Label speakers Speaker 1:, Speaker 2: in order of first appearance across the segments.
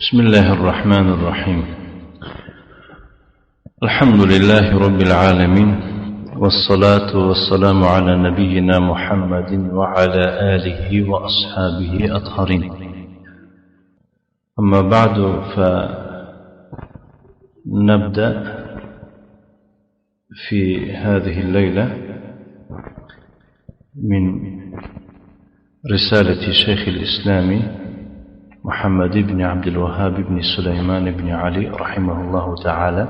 Speaker 1: بسم الله الرحمن الرحيم. الحمد لله رب العالمين، والصلاة والسلام على نبينا محمد وعلى آله وأصحابه أطهرين. أما بعد، فنبدأ في هذه الليلة من رسالة شيخ الإسلام محمد بن عبد الوهاب بن سليمان بن علي رحمه الله تعالى،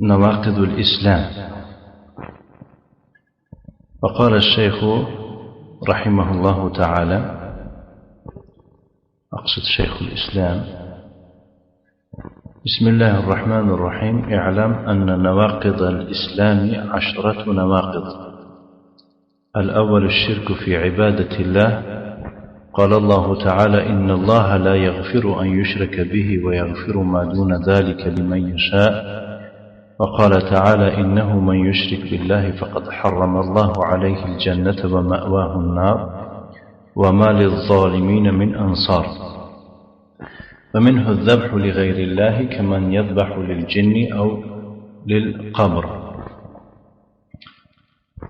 Speaker 1: نواقض الإسلام. فقال الشيخ رحمه الله تعالى، أقصد شيخ الإسلام: بسم الله الرحمن الرحيم. اعلم أن نواقض الإسلام 10 نواقض. الأول الشرك في عبادة الله. قال الله تعالى: إن الله لا يغفر أن يشرك به ويغفر ما دون ذلك لمن يشاء. وقال تعالى: إنه من يشرك بالله فقد حرم الله عليه الجنة ومأواه النار وما للظالمين من أنصار. ومنه الذبح لغير الله كمن يذبح للجن أو للقبر.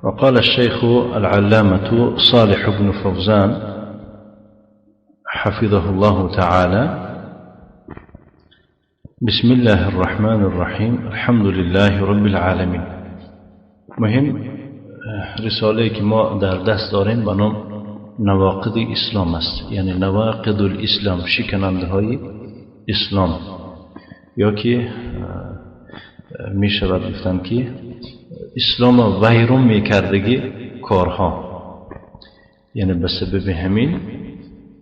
Speaker 1: وقال الشيخ العلامة صالح بن فوزان حفظه الله تعالى: بسم الله الرحمن الرحيم، الحمد لله رب العالمين. مهم رساله که ما در دست داریم به نام نواقض اسلام است، یعنی نواقض الاسلام، شکننده های اسلام، یا که می شود گفتن که اسلام ویرون میکردگی کارها، یعنی به سبب همین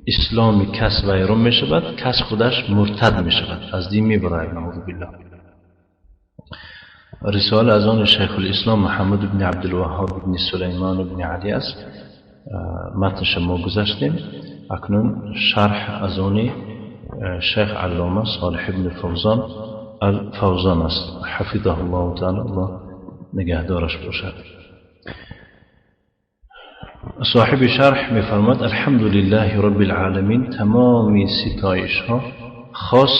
Speaker 1: اسلام کس ویرون می شود، کس خودش مرتد می شود، از دین می براید، نعوذ بالله. رساله از آن شیخ الاسلام محمد بن عبدالوهاب بن سلیمان بن علی است. متنش ما گذشتیم، اکنون شرح از آن شیخ علامه صالح بن فوزان الفوزان است، حفظه الله تعالی، الله نگهدارش باشد. صاحب شرح می‌فرماد: الحمد لله رب العالمین، تمام ستایش ها خاص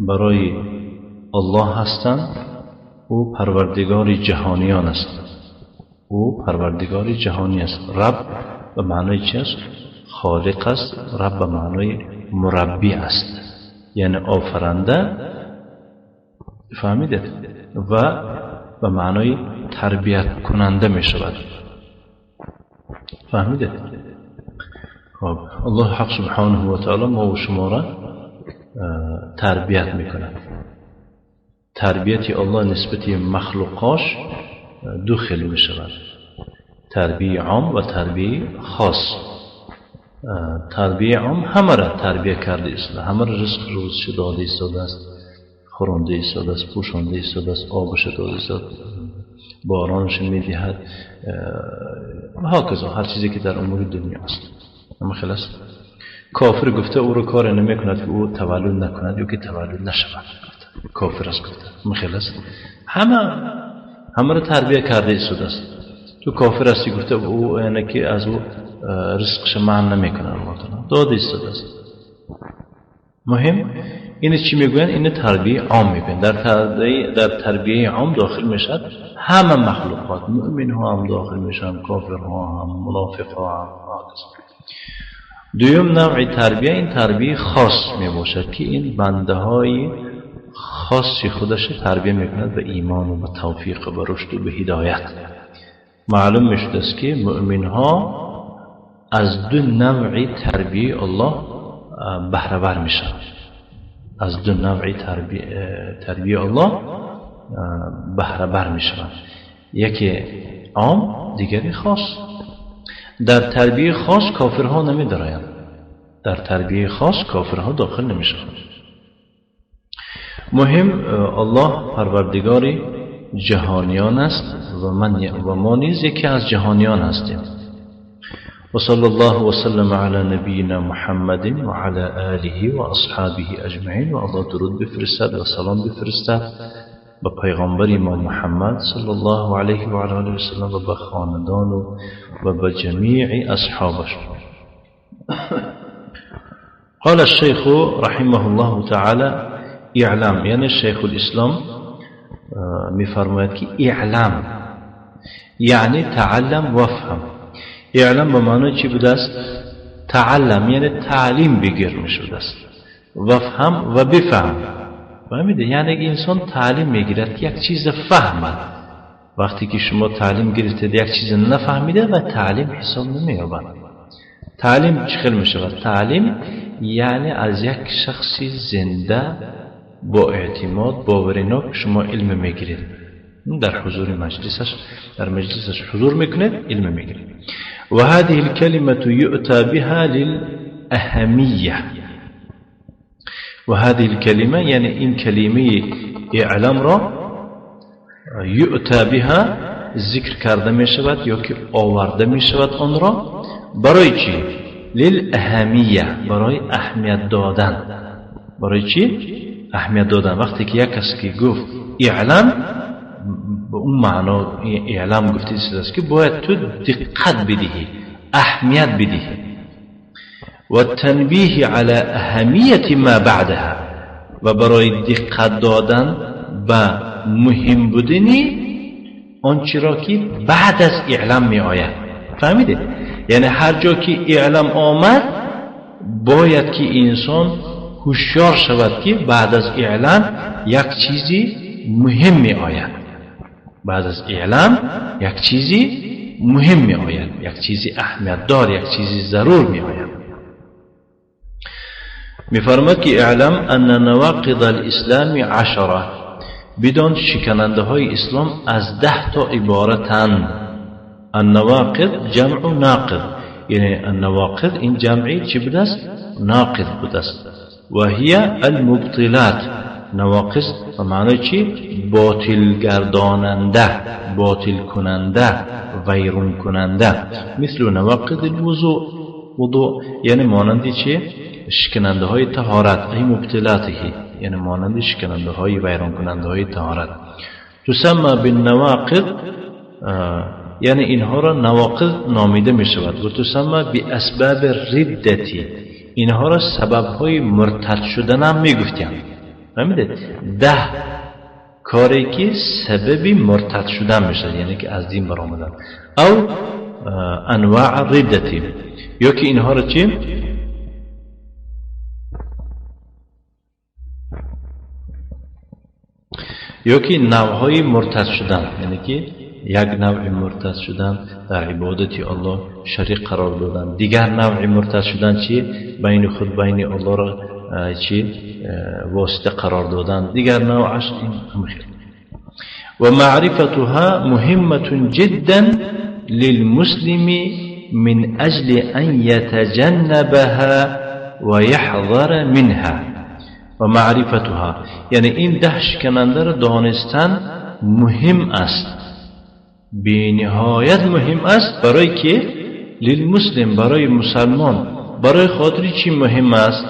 Speaker 1: برای الله هستند، او پروردگار جهانیان است، او پروردگار جهانی است. رب به معنای چی است؟ خالق است. رب به معنای مربی است، یعنی آفرنده، فهمیدید، و به معنای تربیت کننده می شود، فهمیدید. خب الله حق سبحانه و تعالی ما و شما را تربیت می کند. تربیت الله نسبت مخلوقاش دو خیلی می شود، تربیه عام و تربیه خاص. تربیه عام همه را تربیه کرده است، همه را رزق روزش داده ایستاده است، خورانده ایستاده است، پوشانده ایستاده است، آبش داده ایستاده، بارانش میدهد، و هکذا هر چیزی که در امور دنیا است. اما خلاص کافر گفته او رو کار نمیکند که او تولد نکند یا که تولد نشود، کافر است گفته. اما خلاص همه را تربیه کرده ایستاده است. تو کافر هستی گفته او، یعنی که از او رزقش منع نمیکنه، الله تعالی داده ایستاده است. مهم اینه چی میگوین؟ اینه تربیه عام میگوین. در تربیه عام داخل میشد همه مخلوقات، مؤمن ها هم داخل میشن، کافر ها هم، منافق ها هم. دوم نوع تربیه، این تربیه خاص میباشد که این بنده های خاصی خودش تربیه میکند به ایمان و به توفیق و به رشد و به هدایت. معلوم میشد است که مؤمن ها از دو نوع تربیه الله بهره ور میشن، از دو نوع تربیه الله بهره بر میشوند، یکی عام، دیگری خاص. در تربیه خاص کافرها نمیدارند، در تربیه خاص کافرها داخل نمیشوند. مهم الله پروردگار جهانیان است و ما نیز یکی از جهانیان هستیم. وصلى الله وسلم على نبينا محمد وعلى آله وأصحابه أجمعين. و الله درود بفرستد و سلام بفرستد به پیغمبر ما محمد صلی الله علیه و علی آله و سلم و به خاندان و به جمیع اصحابش. قال الشيخ رحمه الله تعالى اعلم، یعنی شیخ الاسلام میفرماید که اعلم یعنی تعلم وافهم. اعلم به معنی چی بوده است؟ تعلم یعنی تعلیم بگیر میشده است، وافهم و بفهم. فهمیده؟ یعنی انسان تعلیم میگیرد که یک چیز فهمد. وقتی که شما تعلیم گرفتید یک چیز نفهمیده و تعلیم حساب نمییابد. تعلیم چه خیل میشود؟ تعلیم یعنی از یک شخصی زنده با اعتماد باوریناک شما علم میگیرید، در حضور مجلسش، در مجلسش حضور میکنید، علم میگیرید. و هذه الكلمة يؤتى بها للأهمية. و هذه الكلمة یعنی این کلمه اعلام را یؤتى بها ذکر کرده می شود یا که آورده می شود آن را برای چی؟ للأهمیه، برای اهمیت دادن. برای چی؟ اهمیت دادن. وقتی که یک کس که گفت اعلم، به اون معنا اعلام گفته است که باید تو دقت بدهی، اهمیت بدهی. و تنبیه علی اهمیت ما بعدها، و برای دقت دادن به مهم بودنی آنچه را که بعد از اعلام می آید. فهمیده؟ یعنی هر جا که اعلام آمد باید که انسان هوشیار شود که بعد از اعلام یک چیزی مهم می آید. بعد از اعلام یک چیزی مهم می آید، یک چیزی اهمیت دار، یک چیزی ضرور می آید. می فرماید که اعلام ان نواقض الاسلام 10، بدان شکننده های اسلام از 10 تا عبارتند. النواقض جمع ناقض، یعنی النواقض این جمعی چی بوده است؟ ناقض بوده است. و هي المبطلات. نواقض به معنای چی؟ باطل گرداننده، باطل کننده، ویرون کننده. مثل نواقض الوضوء، وضوء یعنی مانند چی؟ شکننده های طهارت، ای مبطلاته، یعنی مانند شکننده های ویران کننده های طهارت. تسمى بالنواقض، یعنی اینها را نواقض نامیده می شود. و تسمى باسباب الردة، اینها را سبب های مرتد شدن هم می گفتیم. فهمیدید؟ 10 کاری که سبب مرتد شدن می شد، یعنی که از دین برآمدن. او انواع الردة، یا که اینها را چی؟ یا که نوعهای مرتد شدن، یعنی که یک نوع مرتد شدن در عبادت الله شریک قرار دادن، دیگر نوع مرتد شدن چی؟ بین خود بین الله را چی؟ واسطه قرار دادن، دیگر نوعش این همخیر. و معرفتها مهمة جدا للمسلم من أجل أن يتجنبها ويحذر منها. و معرفتها یعنی این 10 شکننده را دانستن مهم است، بی نهایت مهم است. برای که للمسلم، برای مسلمان، برای خاطر چی مهم است؟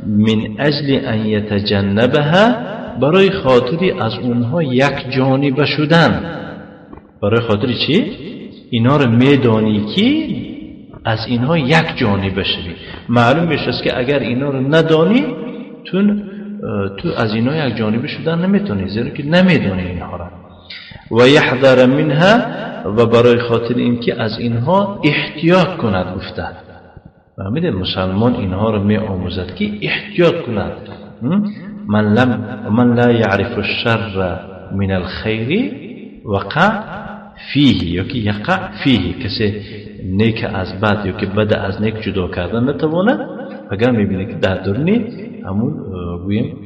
Speaker 1: من اجل ان یتجنبها، برای خاطر از اونها یک جانبه شدن. برای خاطر چی؟ اینا رو میدانی که از اینها یک جانبه شوی. معلوم میشه که اگر اینا رو ندانی تو از اینها یک جانبه شدن نمیتونی، زیرا که نمیدانی اینها را. و یحذر منها، و برای خاطر اینکه از اینها احتیاط کند. گفته فهمیده؟ مسلمان اینها رو می آموزد که احتیاط کند. من لا یعرف الشر من الخیر وقع فیه، یا که یقع فیه، کسی نیک از بد یا که بد از نیک جدا کردن نتواند، اگر میبینه که در درونی همون گوییم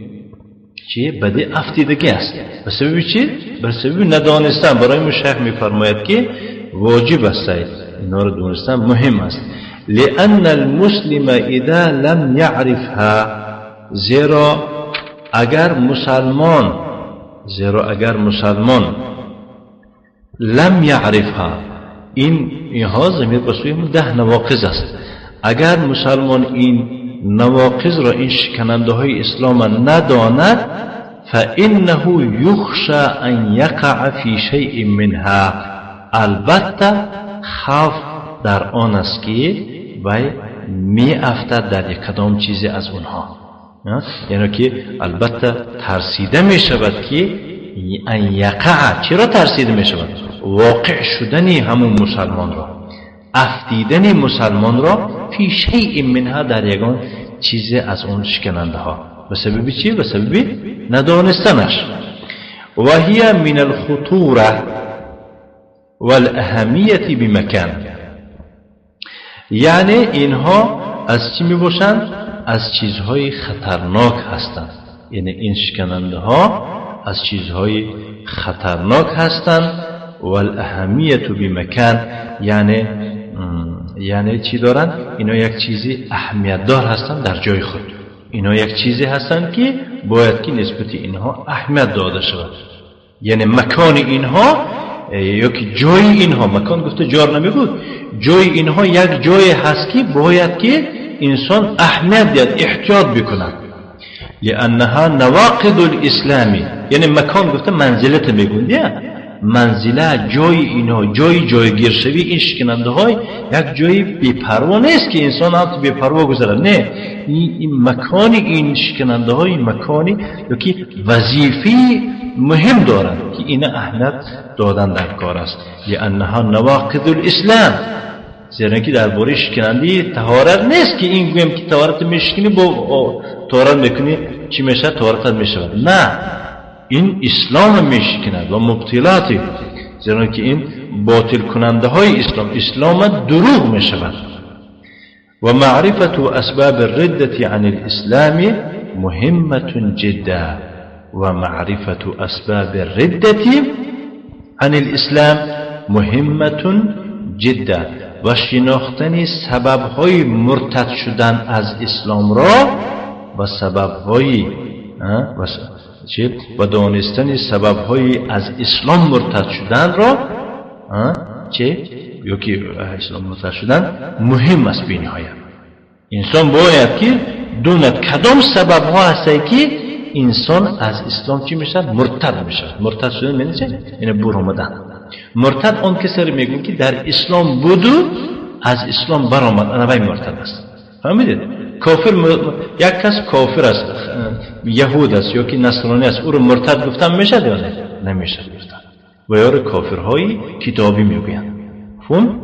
Speaker 1: چی؟ بدی افتیدگی است. به سبب چی؟ به سبب ندانستن. برای ما شیخ میفرماید که واجب است اینا رو دونستن مهم است. لأن المسلم اذا لم يعرفها، زیرا اگر مسلمان، لم يعرفها، اینها ضمیر به سوی 10 نواقض است. اگر مسلمان این نواقض را، این شکننده های اسلام نداند، فإنه يخشى أن يقع في شيء منها، البته خوف در آن است که وی میافتد در یک کدام چیزی از اونها. یعنی که البته ترسیده می شود که ان یقع. چرا ترسیده می شود؟ واقع شدنی همون مسلمان را، افتیدن مسلمان را فی شیء منها، در یگان چیزی از اون شکننده ها. به سبب چی؟ به سبب ندانستنش. و هي من الخطورة والأهمیت بمکان. یعنی اینها از چی می باشند؟ از چیزهای خطرناک هستند. یعنی این شکننده ها از چیزهای خطرناک هستند. والأهمیت بمکان یعنی چی دارن؟ اینا یک چیزی اهمیت دار هستند در جای خود. اینا یک چیزی هستند که باید که نسبت اینها اهمیت داده شود. یعنی مکان اینها یا که جای اینها، مکان گفته جار نمیگود، جای اینها یک جای هست که باید که انسان اهمیت دهد، احتیاط بکند. لأنها نواقض الاسلام. یعنی مکان گفته منزلت میگوند، منزله جای اینها، جای جایگیرشوی این شکننده های یک جای بی‌پروا نیست که انسان هم بی‌پروا گذرد. نه، این مکان این شکننده های مکانی یا که وظیفه مهم دارند که اینا اهمیت دادن در کار است. لأنها نواقض الاسلام. زیرا که درباره شکننده طهارت نیست که این گویم که طهارت میشکنی با طهارت میکنی چی میشه؟ طهارت میشود. نه، این اسلام میشکند و مبطلاتی، زیرا که این باطل کننده های اسلام، اسلام دروغ میشود. و معرفت اسباب الردة عن الاسلام مهمة جدا. و معرفت اسباب الردة عن الاسلام مهمة جدا. و شناختن سببهای مرتد شدن از اسلام را و سببهای و دانستن سببهای از اسلام مرتد شدن را چه یا که اسلام مرتد شدن مهم است بی‌نهایت. انسان باید که داند کدام سببها هست که انسان از اسلام چی میشد؟ مرتد میشد. مرتد شدن یعنی چه؟ یعنی برآمدن. مرتد آن کسی رو میگن که در اسلام بود و از اسلام برآمد، انا وی مرتد است. فهمیدید؟ کافر یک کس کافر است، یهود است یا که نصرانی است، او رو مرتد گفتن میشد یا نه؟ نمیشد گفتن. و یا رو کافرهای کتابی میگویند. فهم؟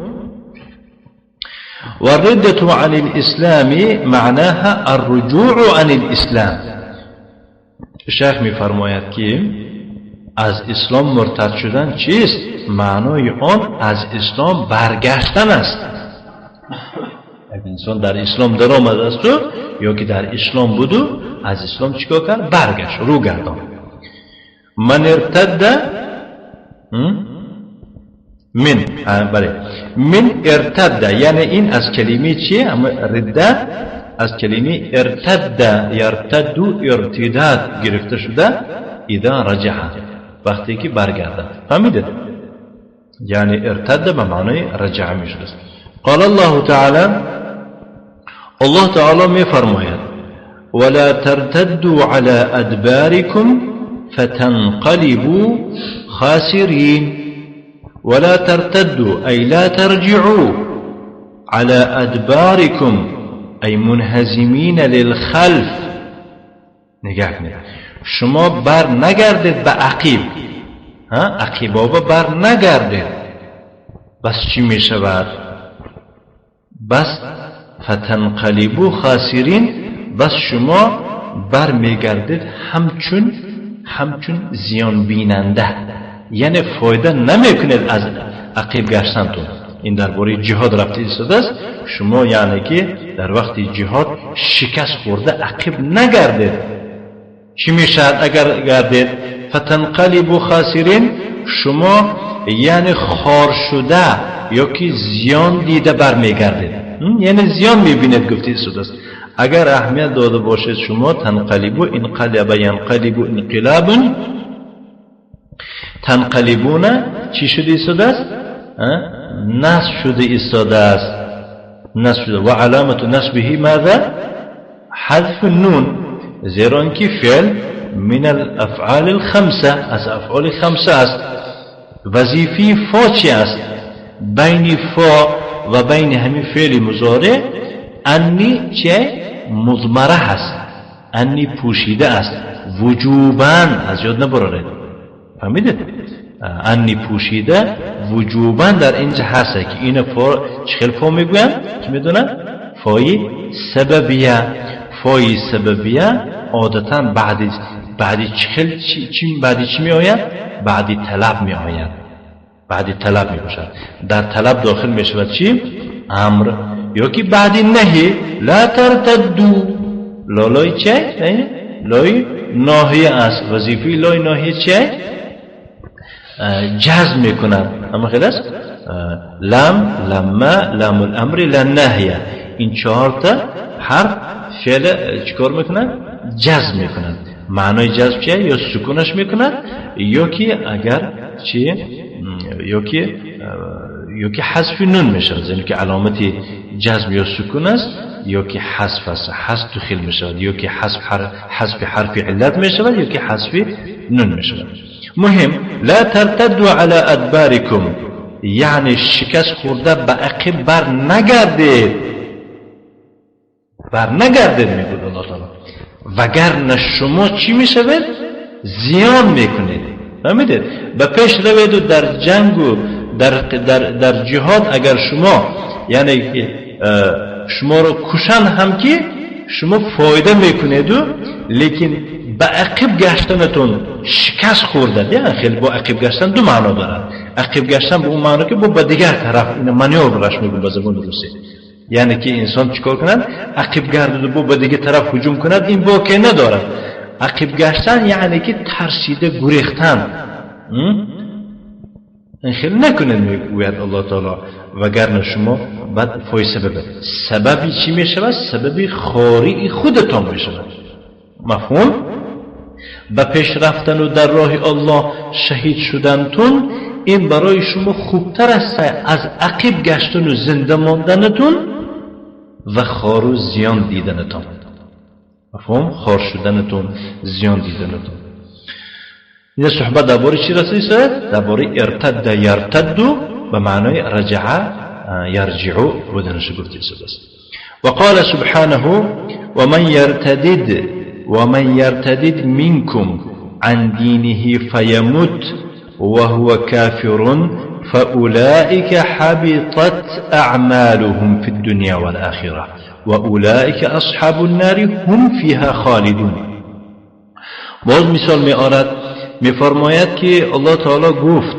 Speaker 1: والردة عن الإسلام معناها الرجوع عن الإسلام. شیخ میفرماید که از اسلام مرتد شدن چیست؟ معنای آن از اسلام برگشتن است. اگر انسان در اسلام در آمده است و یا که در اسلام بود و از اسلام چیکار کرد؟ برگشت، رو گردان. من ارتد من، بله، من ارتد، یعنی این از کلمه چیه؟ اما رده از کلمه ارتد، یرتد ارتداد گرفته شده. اذا رجع، وقتی که برگردد. فهمیدید؟ یعنی ارتد به معنای رجع میشد. قال الله تعالی، الله تعالی میفرماید ولا ترتدوا على ادباركم فتنقلبوا خاسرين. ولا ترتدوا أي لا ترجعوا على أدباركم أي منهزمين للخلف. نگاه کنید، شما بر نگردید به عقیب، عقیبابا بر نگردید. بس چی می شود؟ بس فتنقلبوا خاسرین، بس شما بر میگردید همچون زیان بیننده، یعنی فایده نمیکنید از عقیب گشتنتون. این درباره جهاد رفته ایستاده است. شما یعنی که در وقت جهاد شکست خورده عقیب نگردید. چی میشد اگر گردید؟ فتنقلبوا خاسرین، شما یعنی خار شده یا که زیان دیده برمیگردید، یعنی زیان میبینید گفته ایستاده است. اگر اهمیت داده باشید شما تنقلبوا، انقلب ینقلب انقلاب، تنقلبون چی شده ایستاده است؟ نصب شده ایستاده است، نصب شده. و علامت نصبه ماذا؟ حذف النون، زیرا اینکه فعل من الافعال الخمسه، از افعال خمسه است. وظیفه فا چی است؟ بین فا و بین همین فعل مضارع انی چه؟ مضمره هست، انی پوشیده است، وجوبا از یاد نبرید. فهمیدید؟ انی پوشیده وجوبا در اینجا هست که اینو چخیل فا میگوین؟ که میدونن؟ فای سببیه. فای سببیه عادتا بعدی چخیل چی بعدی چی می آید؟ بعدی طلب می آید، بعدی طلب می باشد. در طلب داخل می شود چی؟ امر. یا که بعدی نهی، لا ترتدو، لالای چه؟ لای ناهیه است. وظیفه لای ناهیه چه؟ جزم میکند. اما خیلی است لم، لما، لام الامر، لنهیه، این چهار تا حرف فعل چیکار میکنند؟ جزم میکنند. معنای جزم چیه؟ یا سکونش میکند، یا که اگر چی، یا که حذف نون میشود، یعنی که علامت جزم یا سکون است، یا که حذف است، حذف دخیل میشود، یا که حذف حرف علت میشود، یا که حذف نون میشود. مهم لا ترتدوا على ادبارکم، یعنی شکست خورده به عقب بر نگردید، بر نگردید میگوید الله تعالی، وگرنه شما چی میشوید؟ زیان میکنید. فهمیدید؟ به پیش روید و در جنگ و در جهاد اگر شما یعنی شما رو کشن هم که شما فایده میکنید، و لیکن به عقب گشتنتون شکست خورده. یعنی خیلی با عقب گشتن دو معنا دارد. عقب گشتن به اون معنا که با دیگر طرف، این منیور برش میگم به زبان روسی، یعنی که انسان چیکار کند؟ عقب گردد و با دیگر طرف هجوم کند، این باکی ندارد. عقب گشتن یعنی که ترسیده گریختن، این خیلی نکنید میگوید الله تعالی، وگرنه شما بعد فای سبب، سببی چی میشود؟ سببی خواری خودتان میشود. مفهوم؟ به پیش رفتن و در راه الله شهید شدنتون این برای شما خوبتر است از عقب گشتن و زنده ماندنتون و خار و زیان دیدنتون. مفهوم؟ خار شدنتون، زیان دیدنتون. این صحبت درباره چی رسید؟ درباره ارتد یرتد به معنای رجع یرجع بودنش گفته است. وقال سبحانه ومن يرتدد منكم عن دينه فيمت وهو كافر فأولئك حبطت أعمالهم في الدنيا والآخرة وأولئك أصحاب النار هم فيها خالدون. باز مثال می آرد، می فرماید که الله تعالی گفت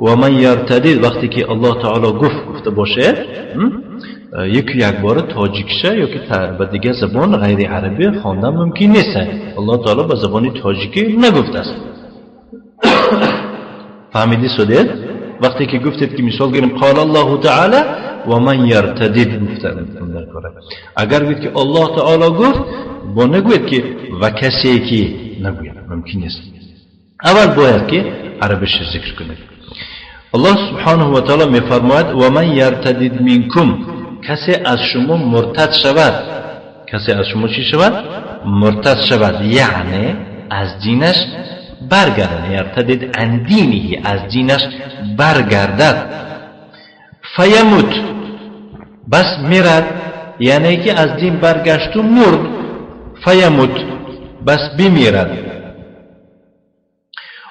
Speaker 1: و من یرتدید. وقتی که الله تعالی گفت گفته باشه یکی یک بار تاجیکشه یا که به دیگه زبان غیر عربی خواندن ممکن نیست. الله تعالی به زبان تاجیکی نگفته است. فهمیدی سودید؟ وقتی که گفتید که مثال گیریم قال الله تعالی و من یرتدید گفته در کاره. اگر گفت که الله تعالی گفت با نگوید که و کسی که نگوید، ممکن نیست. اول باید که عربش ذکر کنید. الله سبحانه و تعالی میفرماید و من یرتدید منکم، کسی از شما مرتد شود. کسی از شما چی شود؟ مرتد شود، یعنی از دینش برگردد. یرتدید عن دینه، از دینش برگردد. فیموت، بس میرد، یعنی که از دین برگشت و مرد. فیموت، بس بمیرد.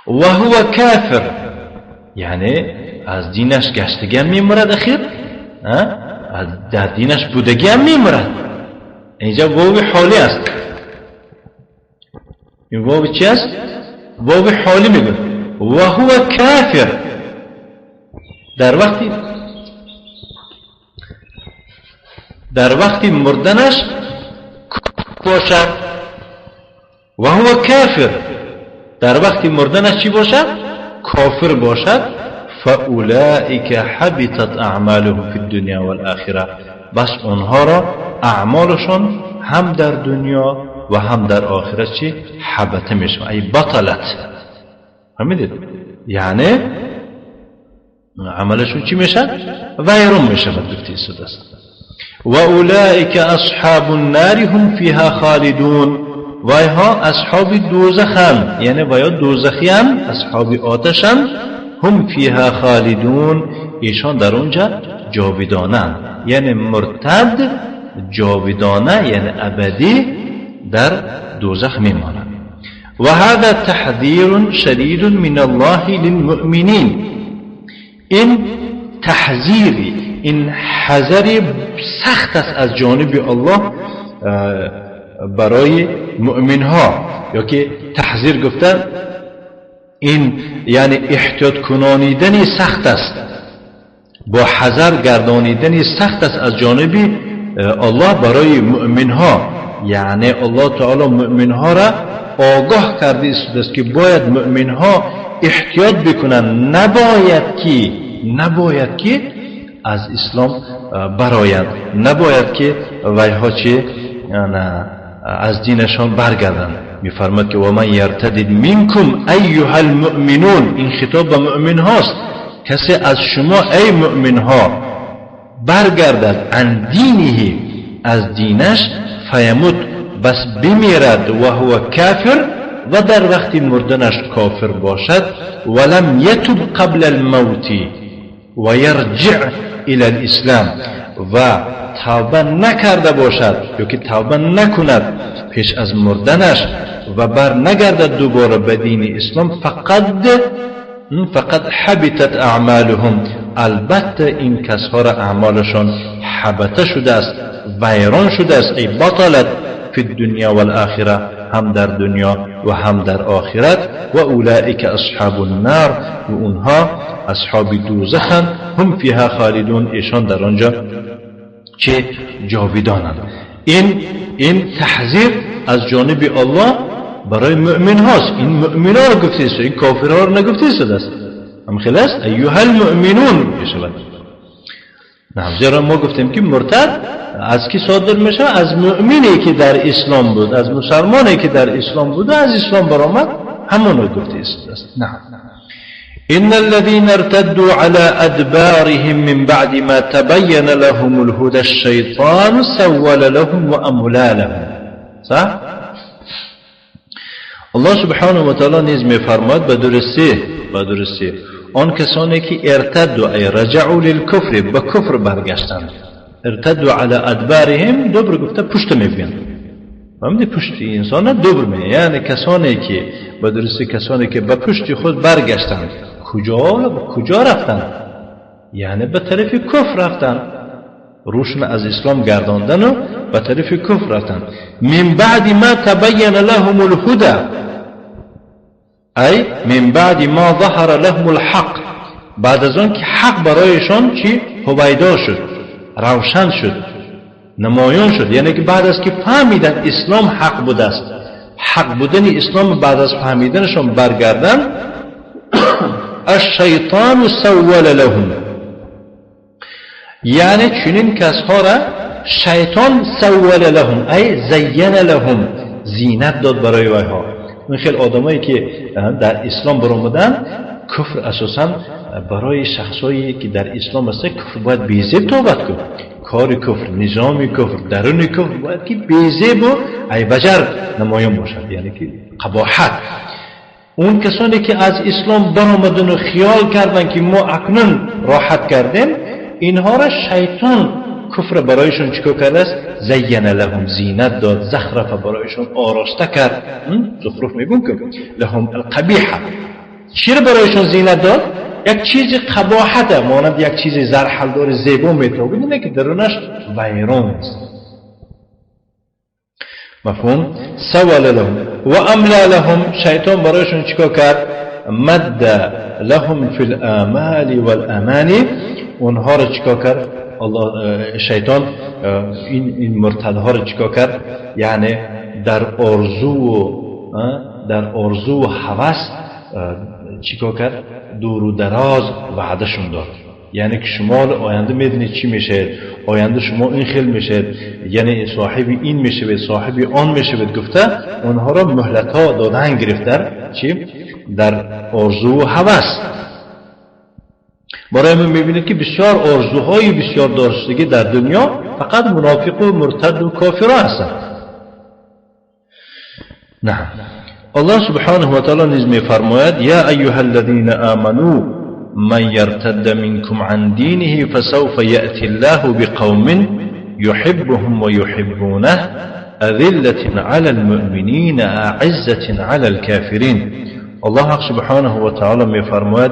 Speaker 1: و هو کافر، یعنی از دینش گشتگی هم میمرد، اخیر در دینش بودگی هم میمرد. اینجا واو حالی است. این واو چی است؟ واو حالی میگه و هو کافر. در وقتی مردنش باشد. و هو کافر، در وقتی مردنش چی باشد؟ کافر باشد. فأولئك حبطت أعمالهم في الدنيا والآخرة، بس اونها را اعمالشون هم در دنیا و هم در آخرت چی؟ حبطه میشه، ای بطلت. فهمیدید؟ یعنی عملشون چی میشه؟ ویرون میشه. گفته است و اولئک اصحاب النار هم فیها خالدون. وایها اصحاب دوزخن، یعنی وایا دوزخیان، اصحاب آتشن. هم فیها خالدون، ایشان در اونجا جاودانند. یعنی مرتد جاودانه یعنی ابدی در دوزخ میمانند. و هذا تحذير شديد من الله للمؤمنين. این تحذیری، این حذر سخت است از جانب الله برای مؤمن ها. یا که تحذیر گفتن این یعنی احتیاط کنانیدن سخت است، با حذر گردانیدن سخت است از جانب الله برای مؤمن ها. یعنی الله تعالی مؤمن ها را آگاه کرده است که باید مؤمن ها احتیاط بکنند، نباید که از اسلام برایند، نباید که ویها چه از دینشان برگردند. میفرماد که و من یرتدد منکم ایها المؤمنون، این خطاب به مؤمن هاست، کسی از شما ای مؤمن ها برگردد عن دینه، از دینش، فیموت، بس بمیرد، و هو کافر، و در وقت مردنش کافر باشد، ولم یتب قبل الموت و یرجع الى الاسلام، و توبه نکرده باشد یا که توبه نکند پیش از مردنش و بر نگردد دوباره به دین اسلام، فقد حبطت اعمالهم، البته این کسها را اعمالشان حبطه شده است، ویران شده است، ای بطلت فی الدنیا والآخرة، هم در دنیا و هم در آخرت. و اولئک اصحاب النار، و اونها اصحاب دوزخند، هم فیها خالدون، ایشان در آنجا چه جاویدانند. این تحذیر از جانب الله برای مؤمن هاست. این مؤمن ها رو گفته است، این کافرها رو نگفته است. هم خلاص ایها المؤمنون میشود. نه، زیرا ما گفتیم که مرتد از کی صادر میشه؟ از مؤمنی که در اسلام بود، از مسلمانی که در اسلام بود و از اسلام برآمد، همون رو گفته است. نه، إن الذين ارتدوا على أدبارهم من بعد ما تبين لهم الهدى الشيطان سول لهم وأملى لهم. صح؟ الله سبحانه و تعالی نیز میفرماد به درستی آن کسانی که ارتدوا ای رجعوا للكفر، به کفر برگشتند، ارتدوا على ادبارهم، دبر گفته پشت میگویند، فهمیدی؟ پشت انسان دبر می، یعنی کسانی که به درستی کسانی که به پشت خود برگشتند، کجا رفتند؟ یعنی به طرف کفر رفتند، روشن از اسلام گرداندن و به طرف کفر رفتند. من بعد ما تبین لهم الهدى، ای من بعد ما ظهر لهم الحق، بعد از آن که حق برایشان چی هویدا شد، روشن شد، نمایان شد، یعنی که بعد از که فهمیدن اسلام حق بوده است، حق بودن اسلام بعد از فهمیدنشان برگردن، الشیطان سول لهم، یعنی چنین کسها را شیطان سول لهم ای زین لهم، زینت داد برای ویها. این خیلی آدمایی که در اسلام برآمدن، کفر اساسا برای شخصایی که در اسلام هست، کفر باید بیزیب توبت کن، کار کفر، نظام کفر، درون کفر باید که بیزیب و عیبجر نمایان باشد، یعنی که قباحت. اون کسانی که از اسلام برآمدن و خیال کردن که ما اکنون راحت کردیم، اینها را شیطان کفر برایشون چیکار کرده است؟ زین لهم، زینت داد، زخرف برایشون آراسته کرد. زخرف میگون که لهم القبیحه، چی را برایشون زینت داد؟ یک چیز قباحته، مانند یک چیز زرحلدار زیبا میتابید، اینه که درونش ویران است. مفهوم؟ سول لهم و املا لهم، شیطان برایشون چیکار کرد؟ مد لهم فی الامال والامانی، اونها را چیکار کرد؟ الله شیطان این مرتدها را چیکار کرد؟ یعنی در آرزو و هوس چیکار کرد؟ دور و دراز وعدهشون داد، یعنی که شما آینده میدونید چی میشه، آینده شما این خیل میشه، یعنی صاحب این میشه، صاحب آن میشه، گفته اونها را مهلت ها دادن گرفت در چی؟ در آرزو و هوس. برای من میبینید که بسیار آرزوهای بسیار داشتگی در دنیا فقط منافق و مرتد و کافر هستند. نه، الله سبحانه و تعالی نیز میفرماید یا ایها الذین آمنوا من يرتد منكم عن دينه فسوف يأتي الله بقوم يحبهم ويحبونه أذلة على المؤمنين أعزة على الكافرين. الله سبحانه وتعالى میفرماید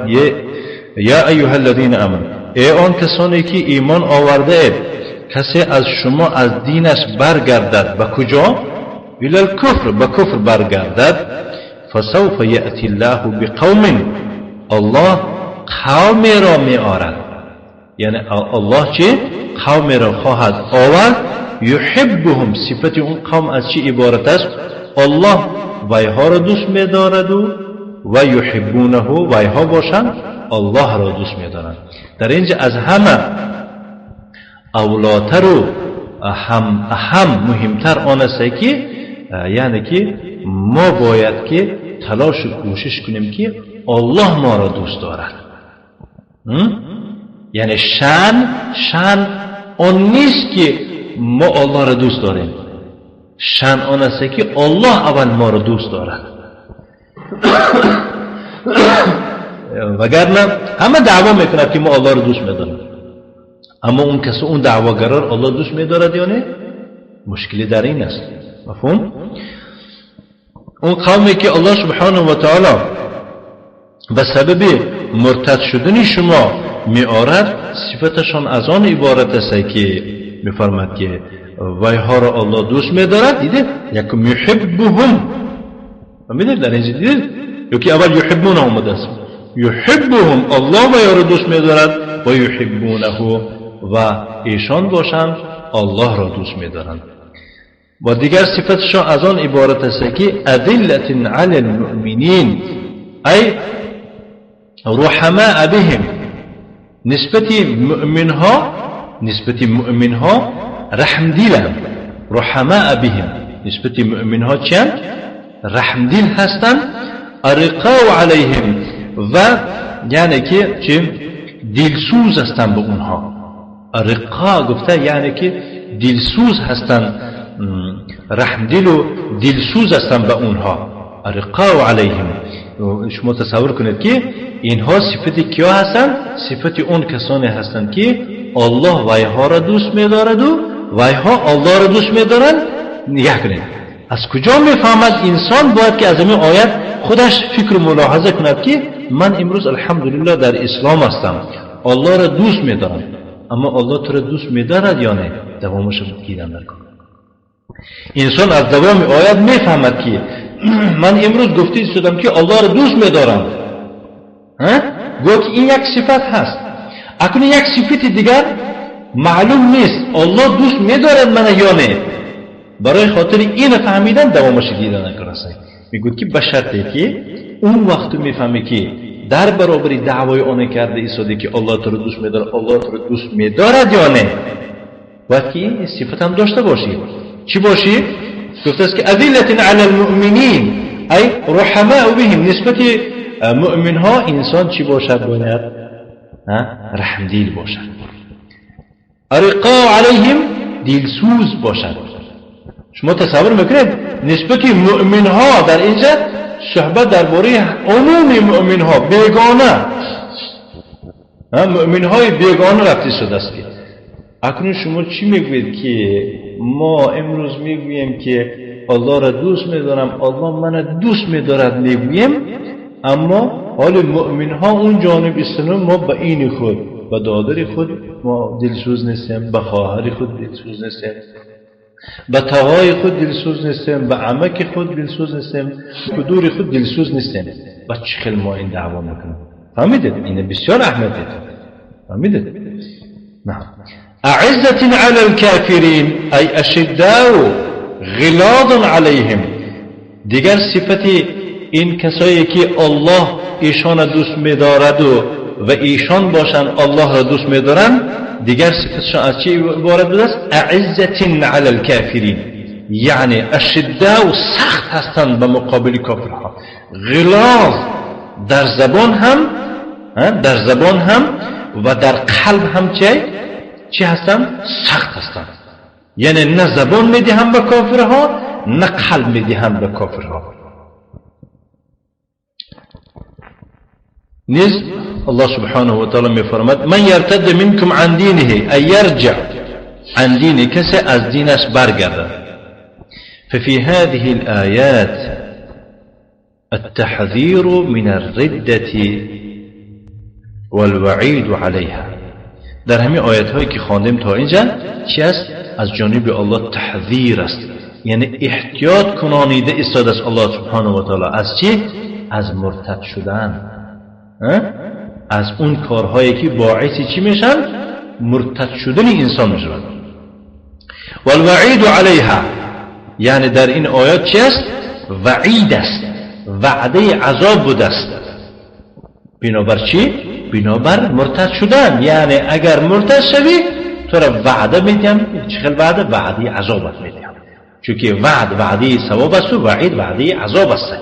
Speaker 1: یا ایها الذین آمنوا، ای آن کسانی که ایمان آورده اید، کسی از شما از دینش برگردد به کجا؟ الی الکفر، به کفر برگردد، فسوف یأتی الله بقوم، الله قومی را می آرد، یعنی الله چه؟ قومی را خواهد آورد، یحبهم، صفت اون قوم از چی عبارت است؟ الله ویها را دوست می دارد و یحبونه، ویها باشند الله را دوست می دارند. در اینجا از همه اولاتر و هم مهمتر آن است که یعنی که ما باید که تلاش و کوشش کنیم که الله ما را دوست دارد. یعنی شان آن نیست که ما الله را دوست داریم، شان آن است که الله اول ما را دوست دارد. وگرنه همه دعوا میکند که ما الله را دوست میداریم، اما اون کس اون دعواگرار الله دوست میدارد یا نه؟ مشکلی در این است. مفهوم؟ اون قومی که الله سبحانه و تعالی به سبب مرتد شدن شما می آرد، صفتشان از آن عبارت است که میفرماد که ویها را الله دوست میدارد. دیده یکم یحبهم، فهمیدید در اینجا دیدید یکی اول یحبون آمده است، یحبهم، الله ویها را دوست میدارد، و یحبونه، و ایشان باشند الله را دوست میدارند. و دیگر صفتشان از آن عبارت است که اذلة علی المؤمنین ای رحماء بهم، نسبت مؤمنها، نسبت مؤمنها رحم دیلند، رحماء بهم، نسبت مؤمنها چند؟ رحم دیل هستند، ارقاء علیهم، و یعنی که چه؟ دلسوز هستند به اونها. ارقاء گفته یعنی که دلسوز هستند، رحم دل و دلسوز هستند به اونها، ارقاء علیهم. شما تصور کنید که اینها صفت کیا هستند؟ صفت اون کسانی هستند که الله ویها را دوست می‌دارد و ویها الله را دوست می‌دارند. نگاه کنید از کجا میفهمد انسان باید که از این آیت خودش فکر و ملاحظه کند که من امروز الحمدلله در اسلام هستم، الله را دوست می‌دارم، اما الله تو را دوست می‌دارد یا نه؟ دوامش دیدن نکن. انسان از دوام آیت میفهمد که من امروز گفته شدم که الله را دوست می‌دارم، گویا که این یک صفت هست. اکنون یک صفت دیگر معلوم نیست الله دوست می‌دارد من یا نه. برای خاطر این فهمیدن دوامش دیدن نکن. میگوید که به شرطی که اون وقت میفهمی که در برابر دعوای آن کرده ایستاده که الله تو رو دوست می‌دارد، الله تو رو دوست می‌دارد یا نه، باید که این صفت هم داشته باشی. چی باشی؟ گفته است که اذلة علی المؤمنین ای رحماء بهم، نسبت مؤمن ها انسان چی باشد؟ باید رحم دیل باشد، ارقاء علیهم، دلسوز باشد. شما تصور میکنید نسبت مؤمن ها در اینجا صحبت درباره عموم مؤمن ها، بیگانه، مؤمن های بیگانه رفته شده است. اکنون شما چی میگویید که ما امروز میگوییم که الله را دوست میدارم، الله من دوست میدارد میگوییم، اما حال مؤمن ها اون جانب استنو ما به این خود، به دادر خود ما دلسوز نیستیم، به خواهر خود دلسوز نیستیم، به تاهای خود دلسوز نیستیم، به عمک خود دلسوز نیستیم، به دور خود دلسوز نیستیم. با چه خیلی ما این دعوا میکنیم؟ فهمیدید؟ این بسیار اهمیت دارد. فهمیدید؟ نه. أعزة على الكافرين أي أشداء غلاظ عليهم، دیگر صفت این کسایی که الله ایشان دوست می‌دارد و ایشان باشند الله را دوست می‌دارند، دیگر صفتشان از چی عبارت بوده است؟ أعزة على الكافرين، یعنی اشداء، سخت هستند به مقابل کافرها، غلاظ در زبان هم، در زبان هم و در قلب هم چی هستند؟ سخت هستند. یعنی نه زبان میدهم به کافرها، نه قلب میدهم به کافرها. نیز الله سبحانه و تعالی میفرماد من یرتد منکم عن دینه ای یرجع عن دينه کسی از دینش برگردد. ففي هذه الآيات التحذير من الردة والوعيد عليها. در همین آیت هایی که خواندیم تا اینجا چی است؟ از جانب الله تحذیر است، یعنی احتیاط کنانیده ایستاده است الله سبحانه و تعالی از چی؟ از مرتد شدن، از اون کارهایی که باعث چی میشن؟ مرتد شدن انسان میشن. والوعید علیها، یعنی در این آیات چی است؟ وعید است، وعده عذاب بوده است. بنابر چی؟ بنابر مرتد شدن، یعنی اگر مرتد شوی تو را وعده میدیم. چه خیلی وعده؟ وعده عذابت میدیم، چون وعد وعده ثواب است و وعید وعده عذاب است.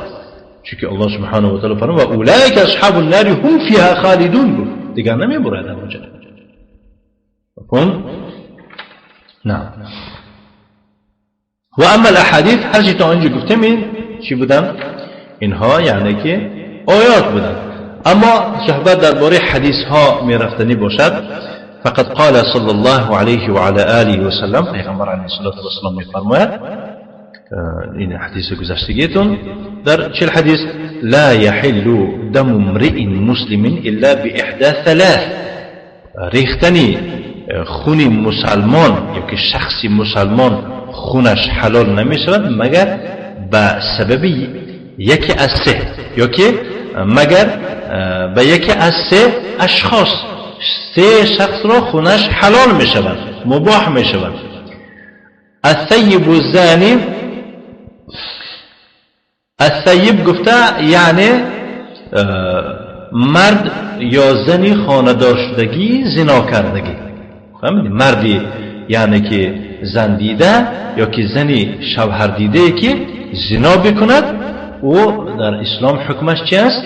Speaker 1: چون الله سبحانه و تعالی فرمود و اولئک اصحاب النار هم فیها خالدون، گفت دیگر نمیبرد اونجا. مفهوم؟ نعم. و اما الاحادیث، هر چی تا اینجا گفتیم این چی بودن؟ اینها یعنی که آیات بودن. اما صحبت درباره حدیث ها میرفتنی باشد، فقد قال صلى الله عليه وعلى آله وسلم، پیغمبر علیه الصلاة والسلام میفرماید، این حدیث گذشتگیتون در چه حدیث؟ لا يحل دم امرئ مسلم الا بإحدى ثلاث، ریختنی خون مسلمان یا که شخصی مسلمان خونش حلال نمیشود مگر به سبب یکی از سه، یا که مگر به یکی از سه اشخاص، سه شخص را خونش حلال می شود، مباح می شود. الثیب الزانی، الثیب گفته یعنی مرد یا زنی خانه‌دار شدگی زنا کردگی. فهمیدی؟ مردی یعنی که زن دیده یا که زنی شوهر دیده که زنا بکند، او در اسلام حکمش چی است؟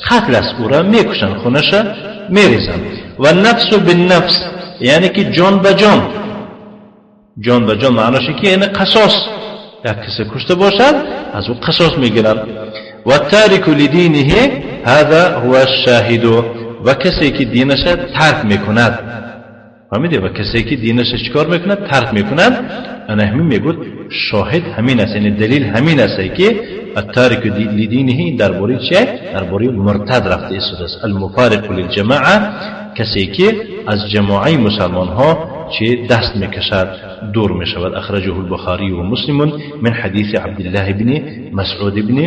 Speaker 1: قتل است، او را میکشند، خونش میریزند. و نفس بالنفس یعنی که جان به جان، جان به جان معناش که یعنی قصاص، یک کسی کشته باشد از او قصاص میگیرند. و تارک لدینه هذا هو الشاهد، و کسی که دینش ترک میکند، فهمیدی؟ و کسی که دینش چیکار میکند؟ ترک میکند. انا همین میگوید شاهد همین است، یعنی دلیل همین است که التارک لدینه درباره چه؟ درباره مرتد رفته است. المفارق للجماعه، کسی که از جماعه مسلمان ها چه دست میکشد، دور میشود. اخرجه البخاری و مسلم من حدیث عبد الله بن مسعود بن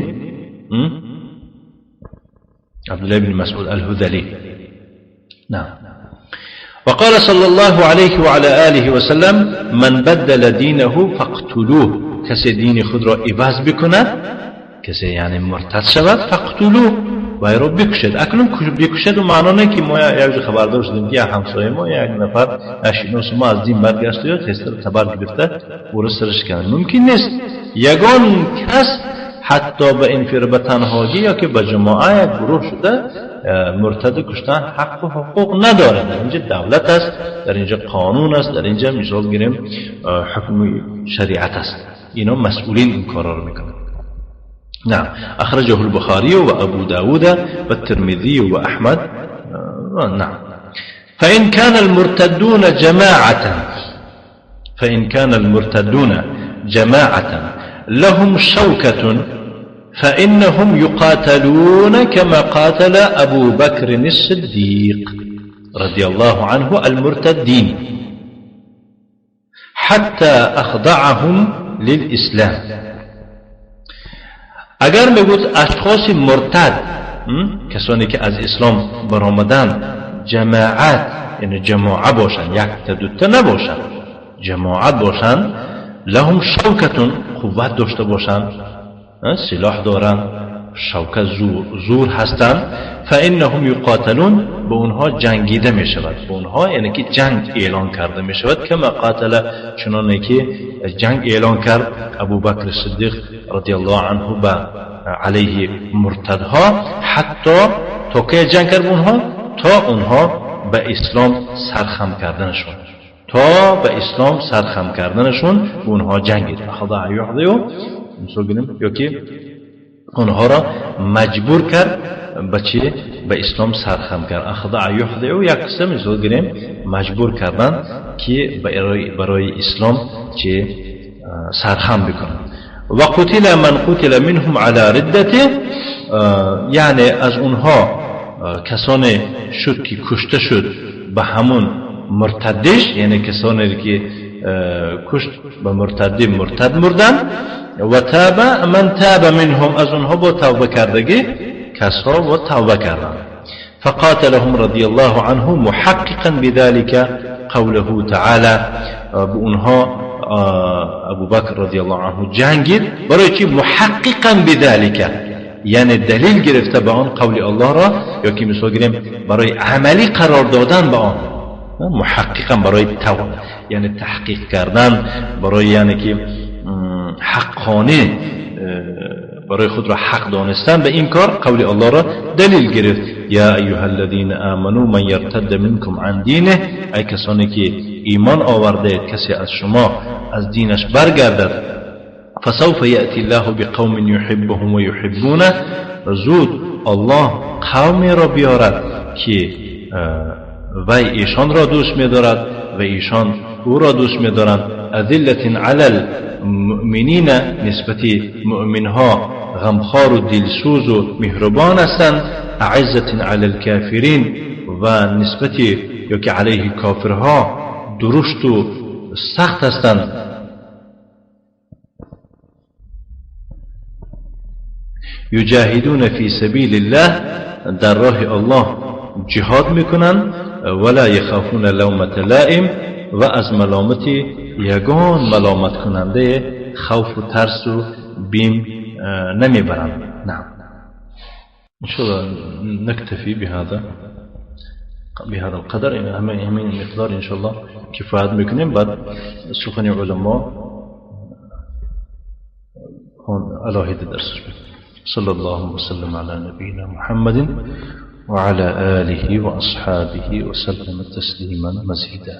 Speaker 1: عبد الله بن مسعود الهذلي. نعم. وقال صلى الله عليه وعلى آله وسلم من بدل دينه فاقتلوه، کسی دین خود را عوض بکند، کسی یعنی مرتد شود، فاقتلوه، وی را بکشد. اکنون بکشد و معنا نه که ما یک جا خبردار شدیم که همسایه ما یک نفر اشیناس ما از دین برگشته یا خسته تبر گرفته او را سرش کنه، ممکن نیست. یگان کس حتی به انفر به تنهایی یا که به جماعه یک گروه شده مرتد کشتن حق و حقوق نداره. در اینجا دولت است، در اینجا قانون است، در اینجا مثال گیریم حکم شریعت است، اینا مسئولین این کارا رو میکنن. نعم. اخرجه البخاری و ابو داود و الترمذی و احمد. نعم. فإن كان المرتدون جماعة، فإن كان المرتدون جماعة لهم شوكة فإنهم يقاتلون كما قاتل أبو بكر الصديق رضي الله عنه المرتدين حتى أخضعهم للإسلام. اگر میگوید اشخاص مرتد، کسانی که از اسلام برآمدن، جماعت یعنی جماعه باشند، یک تا دوتا نباشند، جماعت باشند، لهم شوکتون، قوت داشته باشند، سلاح دارند، شوکت زور هستند، فانهم یقاتلون، به اونها جنگیده می شود، به اونها یعنی که جنگ اعلان کرده می شود، کما قاتل، چنانه که جنگ اعلان کرد ابوبکر صدیق رضی الله عنه به علیه مرتدها، حتی تا که جنگ کرد اونها، تا اونها به اسلام سرخم کردنشون، تا به اسلام سرخم کردنشون اونها جنگید. خضع یحضیو مثال بینیم یا که آنها را مجبور کرد به چی؟ به اسلام سرخم کرد. اخضع یخضع یک قسم مثال گیریم مجبور کردن که برای اسلام چه سرخم بکنن. و قتل من قتل منهم على ردته، یعنی از اونها کسانی شد که کشته شد به همون مرتدش، یعنی کسانی که کشت به مرتدی مرتد مردن. و تاب من تاب منهم، از اونها با توبه کردگی کسها و توبه کردن. فقاتلهم رضی الله عنه محققا بذلك قوله تعالى، به اونها ابو بکر رضی الله عنه جنگید برای چی؟ محققا بذلك، یعنی دلیل گرفته به آن قول الله را، یا که مثال گیریم برای عملی قرار دادن به آن، محققا برای یعنی تحقیق کردن، برای یعنی که حقانی برای خود را حق دانستن به این کار قول الله را دلیل گرفت. یا ایها الذین آمنوا من یرتد منکم عن دینه، ای کسانی که ایمان آورده کسی از شما از دینش برگردد، فسوف یأتی الله بقوم یحبهم و یحبونه، زود الله قومی را بیارد که وی ایشان را دوست می‌دارد و ایشان او را دوست می‌دارند. اذلة علی المؤمنین، نسبت مؤمنها غمخوار و دلسوز و مهربان هستند. اعزة علی الکافرین، و نسبت یا که علیه کافرها درشت و سخت هستند. یجاهدون فی سبیل الله، در راه الله جهاد میکنند. ولا یخافون لومة لائم، و از ملامت یگان ملامت کننده خوف و ترس و بیم نمیبرند. نعم، إن شاء الله نكتفي بهذا القدر، همین مقدار إن شاء الله کفایت میکنیم. بعد سخن علما علاهده درس. صلى الله وسلم على نبينا محمد وعلى آله وأصحابه وسلم تسليما مزيدا.